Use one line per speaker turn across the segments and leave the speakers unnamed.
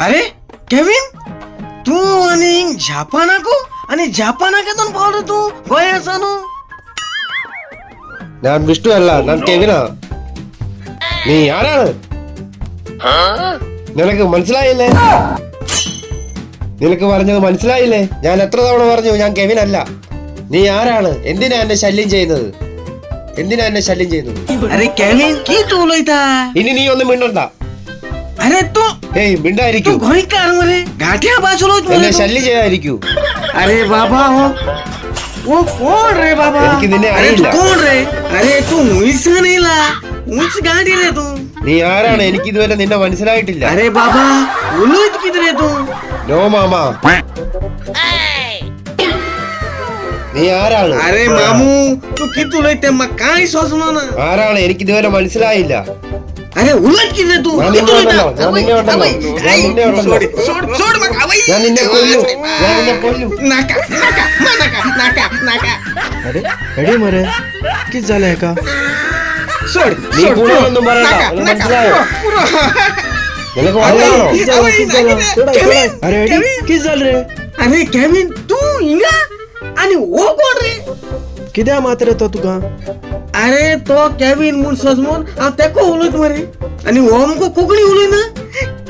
अरे केविन, तूं आनी जापानाकू आनी जापानाक केदोन पावलो तूं गोंय आसा न्हू?
ഞാൻ വിഷ്ണു അല്ല, ഞാൻ കെവിനാ. നീ ആരാണ്? നിനക്ക് മനസ്സിലായില്ലേ? നിനക്ക് പറഞ്ഞത് മനസ്സിലായില്ലേ? ഞാൻ എത്ര തവണ പറഞ്ഞു ഞാൻ കെവിൻ അല്ല. നീ ആരാണ്? എന്തിനാ എന്നെ ശല്യം ചെയ്യുന്നത്? എന്തിനാ എന്നെ ശല്യം ചെയ്യുന്നത്?
अरे केविन, की तूं उलयता?
ഇനി നീ ഒന്നും മിണ്ടണ്ട.
अरे तूं
ഏയ്
तूं
മിണ്ടായിരിക്കൂ.
गोंयकार मरे, गाठ्या भास उलयत
എന്നെ
मरे तूं.
ശല്യം ചെയ്യാതിരിക്കൂ.
अरे बाबा, हो वो कोण रे बाबा?
എനിക്ക് നിന്നെ
अरे तू
അറിയില്ല.
कोण रे? अरे तू उंच येयला, उंच गाडी रे तू.
നീ ആരാണ്? എനിക്ക് ഇതുവരെ നിന്നെ മനസ്സിലായിട്ടില്ല.
अरे बाबा, उलयत कितें रे तू?
നോ മാമ, നീ ആരാണ്?
अरे मामू, तू कितें उलयत तें म्हाका कांय सोंसना.
ആരാണ്? എനിക്ക് ഇതുവരെ മനസ്സിലായില്ല.
अरे उलयत कितें तू?
ഞാൻ
कितें
നിന്നെ
उलयता?
ഉണ്ടല്ലോ, ഞാൻ നിന്നെ ഉണ്ടല്ലോ, ഞാൻ നിന്നെ ഉണ്ടല്ലോ.
सोड सोड सोड म्हाका, आवय.
ഞാൻ നിന്നെ കൊല്ലും, ഞാൻ നിന്നെ കൊല്ലും.
नाका नाका मा नाका नाका नाका.
अरे एडी मरे, कित जालें हेका?
सोड
നീ
सोड.
കൂടുതലൊന്നും പറയണ്ട,
नाका
നിനക്ക്
नाका.
മനസ്സിലായോ?
पुरो
നിനക്ക് മനസ്സിലാണോ?
कित जालें, कित जालें? सोडाय, सोडाय. अरे एडी, कित जालें रे?
अरे केविन, तू हिंगा आनी हो कोण रे?
कित्याक मात रे तो तुका?
अरे तो केविन म्हूण सजमोन हांव तेको उलयत मरे, आनी हो आमकां कोंकणी उलयना.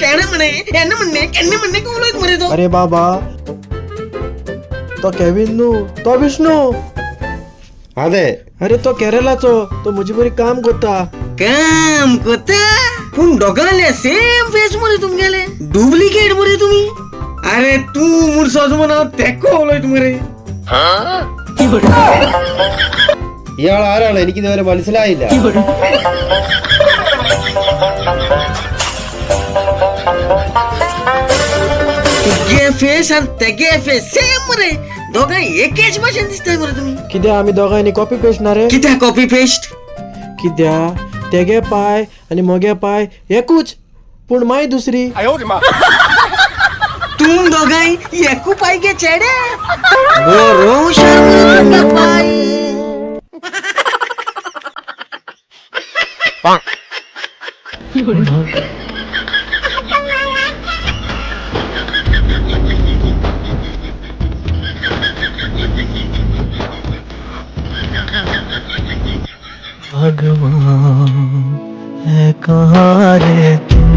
केणें म्हणें केन्ना म्हणणें केन्ना म्हणणें उलयत मरे तो.
अरे बाबा, तो केविन न्हू, तो विष्णू.
അതെ.
अरे तो केरलाचो, तो म्हजे बरी काम करता.
काम करता पूण दोगांले सेम फेस मरे तुमगेले, डुप्लिकेट मरे तुमी. अरे तूं म्हूण सजमोन हांव तेको उलयत मरे.
ഇയാൾ ആരാണ്? എനിക്ക് ഇതുവരെ മനസ്സിലായില്ല.
तुगे फेस आनी तेगे फेस सेम मरे, दोगांय एकेच भाशेन दिसताय मरे तुमी.
कित्याक आमी दोगांयनी कॉपी पेस्ट ना रे?
कित्याक कॉपी पेस्ट?
कित्याक तेगे पाय आनी मोगे पाय एकूच, पूण माय दुसरी.
तूं दोगांय एकू पाय गे चेडे, बरो हुशार मरे तुमगे पाय.